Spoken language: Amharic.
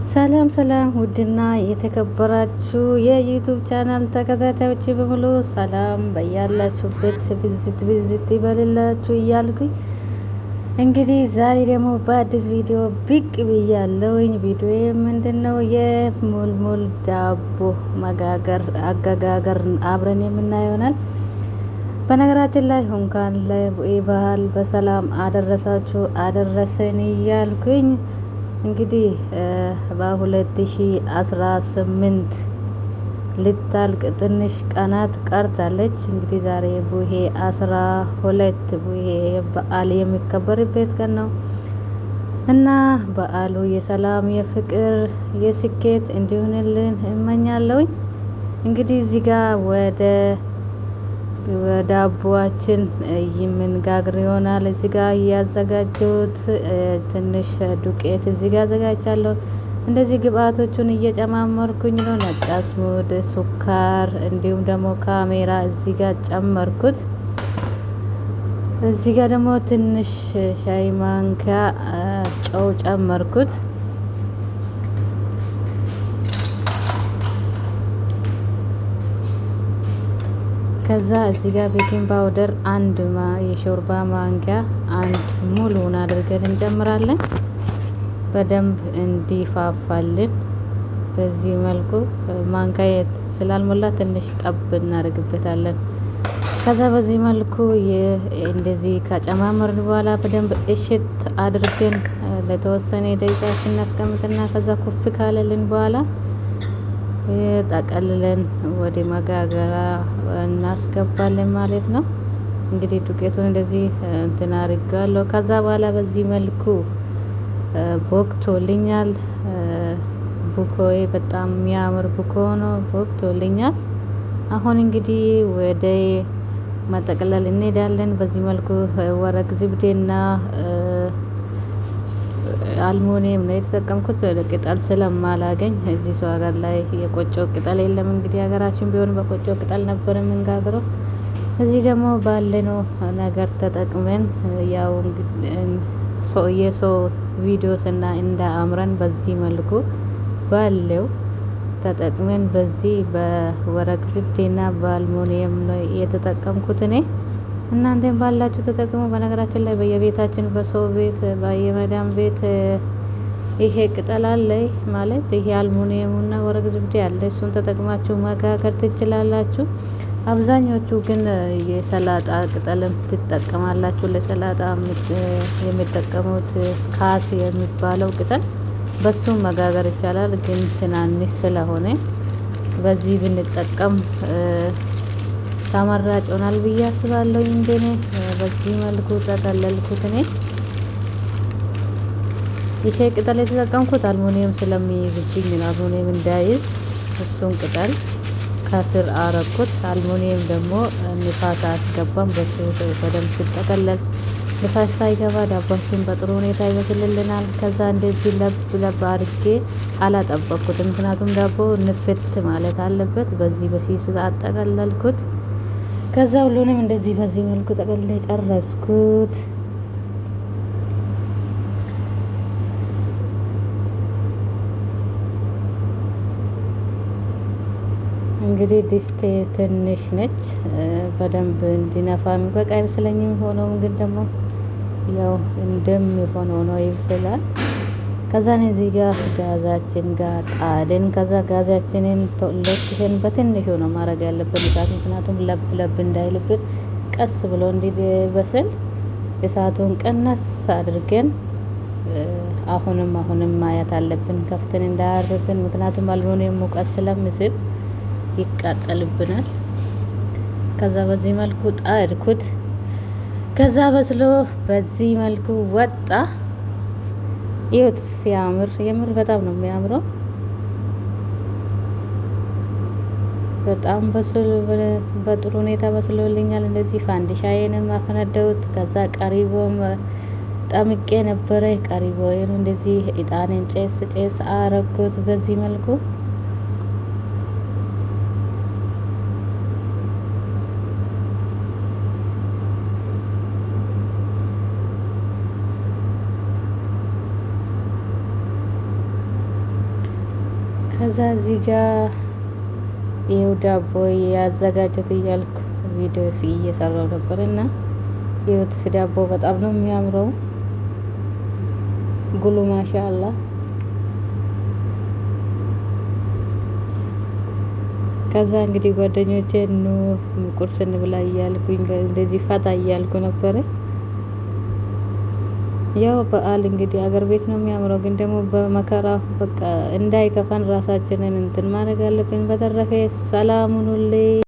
ሰላም ሰላም ውድና የተከበራችሁ የ YouTube channel ተከታታዮች በሙሉ ሰላም በያላችሁበት ብዝት ብዝት ይበልላችሁ እያልኩኝ እንግዲህ ዛሬ ደግሞ በአዲስ ቪዲዮ ብቅ ብያለሁኝ። ቪዲዮ ምንድነው? የሙልሙል ዳቦ መጋገር አገጋገር አብረን የምናየው ይሆናል። በነገራችን ላይ እንኳን ለቡሄ በዓል በሰላም አደረሳችሁ አደረሰን እያልኩኝ እንግዲህ በ2018 ልታልቅ ትንሽ ቀናት ቀርታለች። እንግዲህ ዛሬ ቡሄ 12 ቡሄ በዓል የሚከበርበት ቀን ነው እና በዓሉ የሰላም፣ የፍቅር፣ የስኬት እንዲሆንልን እመኛለሁኝ። እንግዲህ እዚህ ጋር ወደ ዳቦአችን የምንጋግር ይሆናል። እዚህ ጋር እያዘጋጀሁት ትንሽ ዱቄት እዚህ ጋር አዘጋጅቻለሁ። እንደዚህ ግብአቶቹን እየጨማመርኩኝ ነው። ነጭ አዝሙድ፣ ሱካር እንዲሁም ደግሞ ካሜራ እዚህ ጋር ጨመርኩት። እዚህ ጋር ደግሞ ትንሽ ሻይ ማንኪያ ጨው ጨመርኩት። ከዛ እዚህ ጋር baking powder አንድ የሾርባ ማንኪያ አንድ ሙሉውን አድርገን እንጨምራለን። በደንብ እንዲፋፋልን በዚህ መልኩ ማንኪያ ስላልሞላ ትንሽ ጠብ እናደርግበታለን። ከዛ በዚህ መልኩ እንደዚህ ከጨማመርን በኋላ በደንብ እሽት አድርገን ለተወሰነ ደቂቃ እናስቀምጥና ከዛ ኩፍ ካለልን በኋላ ጠቀልለን ወደ መጋገራ እናስገባለን ማለት ነው። እንግዲህ ዱቄቱን እንደዚህ እንትን አድርጌዋለሁ። ከዛ በኋላ በዚህ መልኩ ቦክቶልኛል። ቡኮዬ በጣም የሚያምር ቡኮ ነው፣ ቦክቶልኛል። አሁን እንግዲህ ወደ መጠቅለል እንሄዳለን። በዚህ መልኩ ወረቅ ዝብዴና አልሙኒየም ነው የተጠቀምኩት። ቅጠል ስለማላገኝ እዚህ ሰው ሀገር ላይ የቆጮ ቅጠል የለም። እንግዲህ ሀገራችን ቢሆን በቆጮ ቅጠል ነበር የምንጋግረው። እዚህ ደግሞ ባለነው ነገር ተጠቅመን ያው የሰው ቪዲዮ ስና እንደ አምረን በዚህ መልኩ ባለው ተጠቅመን በዚህ በወረቅ ዝብዴና በአልሙኒየም ነው የተጠቀምኩት እኔ። እናንተም ባላችሁ ተጠቅሙ። በነገራችን ላይ በየቤታችን በሰው ቤት በየመዳም ቤት ይሄ ቅጠል አለ ማለት ይሄ አልሙኒየሙና ወረቅ ዝብዴ አለ። እሱን ተጠቅማችሁ መጋገር ትችላላችሁ። አብዛኞቹ ግን የሰላጣ ቅጠልም ትጠቀማላችሁ። ለሰላጣ የሚጠቀሙት ካስ የሚባለው ቅጠል በሱም መጋገር ይቻላል። ግን ትናንሽ ስለሆነ በዚህ ብንጠቀም ተመራጭ ይሆናል ብዬ አስባለሁ። እንደኔ በዚህ መልኩ ጠቀለልኩት። እኔ ይሄ ቅጠል የተጠቀምኩት አልሙኒየም ስለሚይዝብኝ ነው። አልሙኒየም እንዳይዝ እሱን ቅጠል ከስር አረኩት። አልሙኒየም ደግሞ ንፋስ አያስገባም። በሱ በደንብ ሲጠቀለል ንፋስ ሳይገባ ዳቧችን በጥሩ ሁኔታ ይበስልልናል። ከዛ እንደዚህ ለብ ለብ አድርጌ አላጠበቅኩትም፣ ምክንያቱም ዳቦ ንፍት ማለት አለበት። በዚህ በሲሱ አጠቀለልኩት። ከዛ ሁሉንም እንደዚህ በዚህ መልኩ ጠቅልዬ ጨረስኩት። እንግዲህ ድስቴ ትንሽ ነች፣ በደንብ እንዲነፋ የሚበቃ አይመስለኝም። ሆኖም ግን ደግሞ ያው እንደሚሆነው ነው ይብስላል። ከዛ እዚህ ጋር ጋዛችን ጋር ጣድን። ከዛ ጋዛችንን ለኩሰን በትንሹ ነው ማድረግ ያለብን እሳት፣ ምክንያቱም ለብ ለብ እንዳይልብን ቀስ ብሎ እንዲበስል እሳቱን ቀነስ አድርገን አሁንም አሁንም ማየት አለብን፣ ከፍተን እንዳያርብን። ምክንያቱም አልሙኒየም ሙቀት ስለሚስብ ይቃጠልብናል። ከዛ በዚህ መልኩ ጣድኩት። ከዛ በስሎ በዚህ መልኩ ወጣ። ይኸውት ሲያምር፣ የምር በጣም ነው የሚያምረው። በጣም በስሎ በጥሩ ሁኔታ በስሎልኛል። እንደዚህ ፋንዲሻዬንም አፈነደውት። ከዛ ቀሪቦም ጠምቄ ነበረ። ቀሪቦዬን እንደዚህ እጣኔን ጨስ ጨስ አረኩት በዚህ መልኩ። ከዛ እዚህ ጋር ይኸው ዳቦ ያዘጋጀት እያልኩ ቪዲዮ እየሰራው ነበር እና ይኸው ዳቦ በጣም ነው የሚያምረው። ጉሉ ማሻአላ። ከዛ እንግዲህ ጓደኞቼ ኑ ቁርስ እንብላ እያልኩኝ እንደዚህ ፈታ እያልኩ ነበረ። ያው በዓል እንግዲህ አገር ቤት ነው የሚያምረው፣ ግን ደግሞ በመከራ በቃ እንዳይከፋን ራሳችንን እንትን ማድረግ አለብን። በተረፈ ሰላም ሁኑልኝ።